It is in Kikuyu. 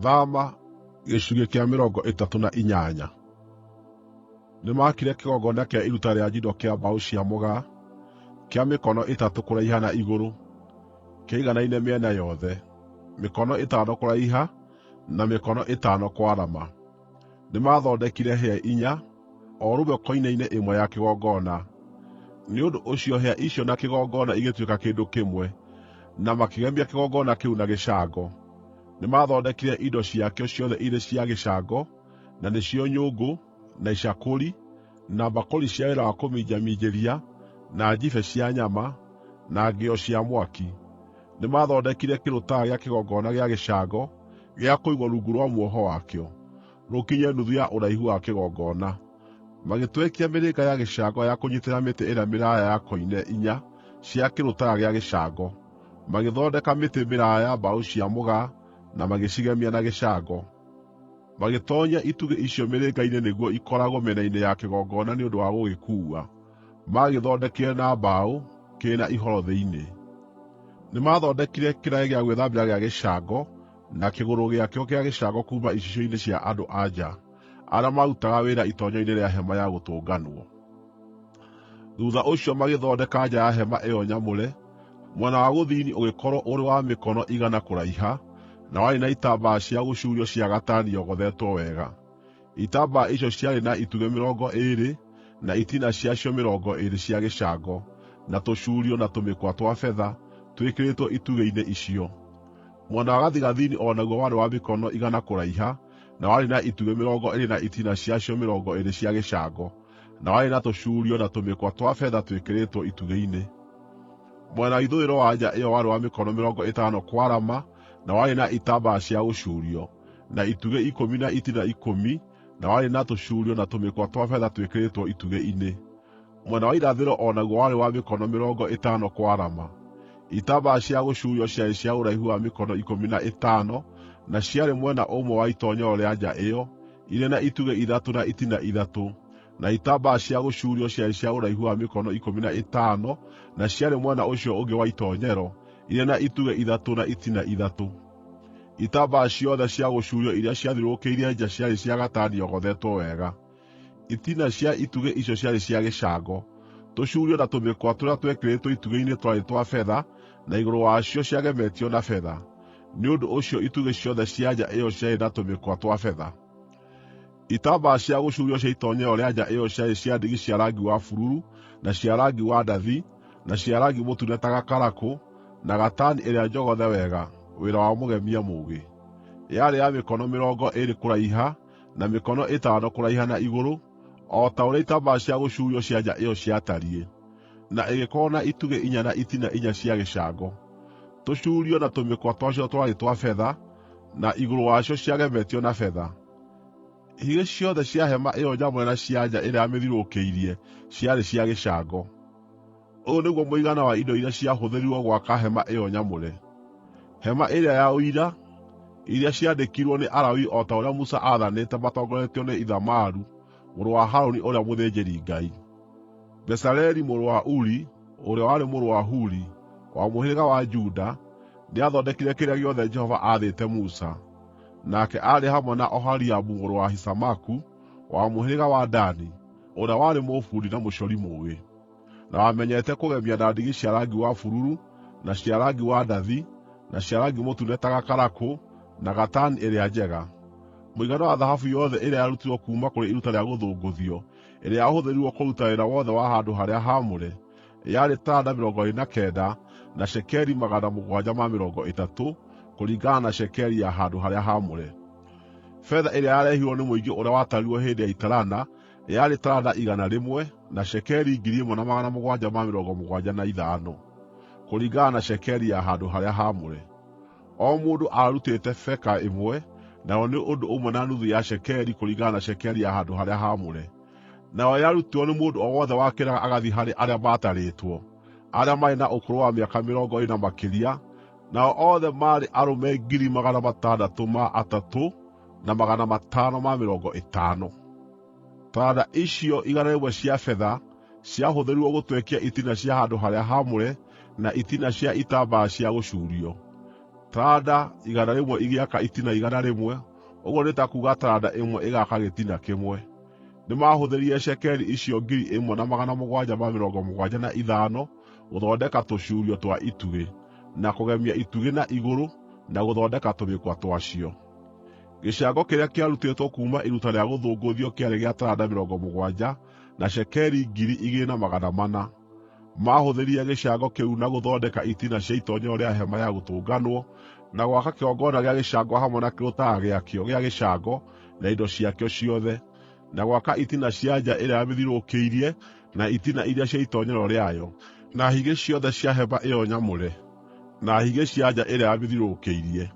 Thama gĩcunjĩ kĩa 38. Nĩmakire kĩgongona kĩa iruta rĩa njino kĩa mbaũ cia mũgaa, kĩa mĩkono 3 kũraiha na igũrũ, kĩiganaine mĩena yothe, mĩkono 5 kũraiha na mĩkono 5 kwarama. Nĩmathondekire hĩa inya, o rũmwe koine-inĩ ĩmwe ya kĩgongona. Nĩ ũndũ ũcio hĩa icio na kĩgongona igĩtuĩka kĩndũ kĩmwe, na makĩgemia kĩgongona kĩu na gĩcango. Nĩmathondekire indo ciakĩo ciothe irĩ cia gĩcango, na nĩcio nyũngũ, na icakũri, na mbakũri cia wĩra wa kũminjaminjĩria, na njibe cia nyama, na ngĩo cia mwaki. Nĩmathondekire kĩrũtara gĩa kĩgongona gĩa gĩcango gĩa kũigwo rungu rwa muoho wakĩo, rũkinye nuthu ya ũraihu wa kĩgongona. Magĩtwekia mĩrĩnga ya gĩcango ya kũnyiitĩrĩra mĩtĩ ĩrĩa mĩraaya ya koine inya cia kĩrũtara gĩa gĩcango. Magĩthondeka mĩtĩ mĩraaya ya mbaũ cia mũgaa na magĩcigemia na gĩcango. Magĩtoonyia itugĩ icio mĩrĩnga-inĩ nĩguo ikoragwo mĩena-inĩ ya kĩgongona nĩ ũndũ wa gũgĩkuua. Maagĩthondekire na mbaũ, kĩrĩ na ihoro thĩinĩ. Nĩmathondekire kĩraĩ gĩa gwĩthambĩra gĩa gĩcango na kĩgũrũ gĩakĩo kĩa gĩcango kuuma icicio-inĩ cia andũ-a-nja arĩa maarutaga wĩra itoonyero-inĩ rĩa Hema-ya Gũtũnganwo. Thuutha ũcio magĩthondeka nja ya hema ĩyo nyamũre. Mwena wa gũthini ũgĩkorwo ũrĩ wa mĩkono 100 kũraiha, na warĩ na itambaya cia gũcuurio cia gatani yogothetwo wega. Itambaya icio ciarĩ na itugĩ 20, na itina ciacio 20 cia gĩcango, na tũcuurio na tũmĩkwa twa betha twĩkĩrĩtwo itugĩ-inĩ icio. Mwena wa gathigathini o naguo warĩ wa mĩkono 100 kũraiha, na warĩ na itugĩ 20 na itina ciacio 20 cia gĩcango, na warĩ na tũcuurio na tũmĩkwa twa betha twĩkĩrĩtwo itugĩ-inĩ. Mwena wa ithũĩro wa nja ĩyo warĩ wa mĩkono 50 kwarama, na warĩ na itambaya cia gũcuurio, na itugĩ ikũmi na itina ikũmi, na warĩ na tũcuurio na tũmĩkwa twa betha twĩkĩrĩtwo itugĩ-inĩ. Mwena wa irathĩro o naguo warĩ wa mĩkono 50 kwarama. Itambaya cia gũcuurio ciarĩ cia ũraihu wa mĩkono 15, na ciarĩ mwena ũmwe wa itoonyero rĩa nja ĩyo, irĩ na itugĩ ithatũ na itina ithatũ, na itambaya cia gũcuurio ciarĩ cia ũraihu wa mĩkono 15, na ciarĩ mwena ũcio ũngĩ wa itoonyero, irĩ na itugĩ ithatũ na itina ithatũ. Itambaya ciothe cia gũcuurio iria ciathiũrũrũkĩirie nja ciarĩ cia gatani yogothetwo wega. Itina cia itugĩ icio ciarĩ cia gĩcango. Tũcuurio na tũmĩkwa tũrĩa twekĩrĩtwo itugĩ-inĩ twarĩ twa betha, na igũrũ wacio ciagemetio na betha. Nĩ ũndũ ũcio itugĩ ciothe cia nja ĩyo ciarĩ na tũmĩkwa twa betha. Itambaya cia gũcuurio cia itoonyero rĩa nja ĩyo ciarĩ cia ndigi cia rangi wa bururu, na cia rangi wa ndathi, na cia rangi mũtune ta gakarakũ, na gatani ĩrĩa njogothe wega, wĩra wa mũgemia mũũgĩ. Yarĩ ya mĩkono 20 kũraiha na mĩkono 5 kũraiha na igũrũ, o ta ũrĩa itambaya cia gũcuurio cia nja ĩyo ciatariĩ, na ĩgĩkorwo na itugĩ inya na itina inya cia gĩcango. Tũcuurio na tũmĩkwa twacio twarĩ twa betha, na igũrũ wacio ciagemetio na betha. Higĩ ciothe cia hema ĩyo nyamũre na cia nja ĩrĩa yamĩthiũrũrũkĩirie ciarĩ cia gĩcango. Ũyũ nĩguo mũigana wa indo iria ciahũthĩrirwo gwaka hema ĩyo nyamũre: hema ĩrĩa ya Ũira, iria ciandĩkirwo nĩ Alawii o ta ũrĩa Musa aathanĩte matongoretio nĩ Ithamaru mũrũ wa Harũni ũrĩa mũthĩnjĩri-Ngai. Bezaleli mũrũ wa Uri, ũrĩa warĩ mũrũ wa Huri, wa mũhĩrĩga wa Juda, nĩathondekire kĩrĩa gĩothe Jehova aathĩte Musa. Nake aarĩ hamwe na Oholiabu mũrũ wa Ahisamaku, wa mũhĩrĩga wa Dani, ũrĩa warĩ mũbundi na mũcori mũũgĩ, na wamenyete kũgemia na ndigi cia rangi wa bururu, na cia rangi wa ndathi, na cia rangi mũtune ta gakarakũ, na gatani ĩrĩa njega. Mũigana wa thahabu yothe ĩrĩa yarutirwo kuuma kũrĩ iruta rĩa gũthũngũthio, ĩrĩa yahũthĩrirwo kũruta wĩra wothe wa handũ-harĩa-haamũre, yarĩ taranda 29 na cekeri 730, kũringana na cekeri ya handũ-harĩa-haamũre. Betha ĩrĩa yarehirwo nĩ mũingĩ ũrĩa watarirwo hĩndĩ ya itarana yarĩ taranda 100 na cekeri 1,775, kũringana na cekeri ya handũ-harĩa-haamũre. O mũndũ aarutĩte beka ĩmwe, nayo nĩ ũndũ ũmwe na nuthu ya cekeri kũringana na cekeri ya handũ-harĩa-haamũre. Nayo yarutirwo nĩ mũndũ o wothe wakĩraga agathiĩ harĩ arĩa maatarĩtwo, arĩa maarĩ na ũkũrũ wa mĩaka 20 na makĩria, nao othe maarĩ arũme 603,550. Taranda icio 100 cia betha ciahũthĩrirwo gũtwekia itina cia handũ-harĩa-haamũre na itina cia itambaya cia gũcuurio. Taranda 100 igĩaka itina 100, ũguo nĩ ta kuuga taranda ĩmwe ĩgaaka gĩtina kĩmwe. Nĩmahũthĩrire cekeri icio 1,775 gũthondeka tũcuurio twa itugĩ, na kũgemia itugĩ na igũrũ, na gũthondeka tũmĩkwa twacio. Gĩcango kĩrĩa kĩarutĩtwo kuuma iruta rĩa gũthũngũthio kĩarĩ gĩa taranda 70 na cekeri 2,400. Maahũthĩrire gĩcango kĩu na gũthondeka itina cia itoonyero rĩa Hema-ya-Gũtũnganwo, na gwaka kĩgongona gĩa gĩcango hamwe na kĩrũtara gĩakĩo gĩa gĩcango na indo ciakĩo ciothe, na gwaka itina cia nja ĩrĩa yamĩthiũrũrũkĩirie na itina iria cia itoonyero rĩayo, na higĩ ciothe cia hema ĩyo nyamũre, na higĩ cia nja ĩrĩa yamĩthiũrũrũkĩirie.